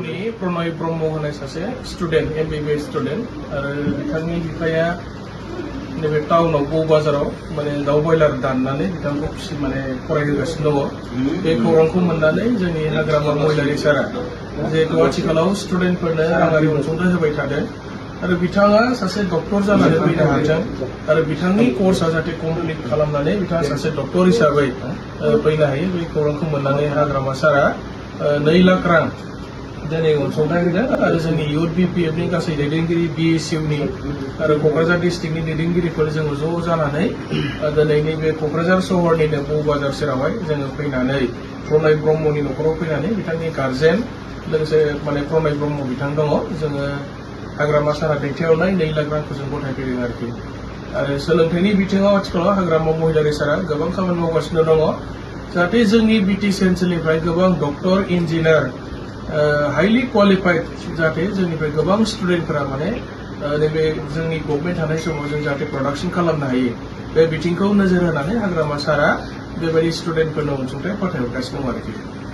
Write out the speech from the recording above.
BCUनि प्रणय ब्रह्म होनाय सासे student MBBS student आरो बिथांनि बिफाया नैबे टाउनाव बौ बाजाराव माने दाउ बयलार दाननानै बिथांखौ माने फरायहोगासिनो दङ। बे खौरांखौ मोननानै जोंनि हाग्रामा महिलारि सारा जिहेतु आथिखालाव स्टुडेन्टफोरनो राङारि अनसुंथाइ होबाय थादों आरो बिथाङा सासे डक्टर जानानै फैनो हादों आरो बिथांनि कर्सआ जाहाथे कमप्लिट खालामनानै बिथाङा सासे डक्टर हिसाबै फैनो हायो। बे खौरांखौ मोननानै हाग्रामा सारा 2 लाख रां दिनै अनसुंथाइ होदों आरो जोंनि इउथ BPF नि गासै दैदेनगिरि BSUनि आरो क'क्राझार डिस्ट्रिक्टनि दैदेनगिरिफोर जोङो ज' जानानै दिनै नैबे क'क्राझार सहरनिनो बौ बाजार सेरावहाय जोङो फैनानै प्रणय ब्रह्मनि न'खराव फैनानै बिथांनि गार्जेन लोगोसे माने प्रणय ब्रह्म बिथां दङ जोङो हाग्रामा सारा दैथायहरनाय 2 लाख रांखौ जों गथायफैदों आरोखि। आरो सोलोंथाइनि बिथिङाव आथिखालाव हाग्रामा महिलारि सारा गोबां खामानि मावगासिनो दङ जाहाथे जोंनि BTC ओनसोलनिफ्राय गोबां डक्टर इन्जिनियार हाइलि क्वालिफाइड जाहाथे जोंनिफ्राय गोबां स्टुडेन्टफोरा माने नैबे जोंनि गभर्नमेन्ट थानाय समाव जों जाहाथे प्रडाक्शन खालामनो हायो बे बिथिंखौ नोजोर होनानै हाग्रामा सारा बेबायदि स्टुडेन्टफोरनो अनसुंथाइ फाथायहरगासिनो दं आरोखि।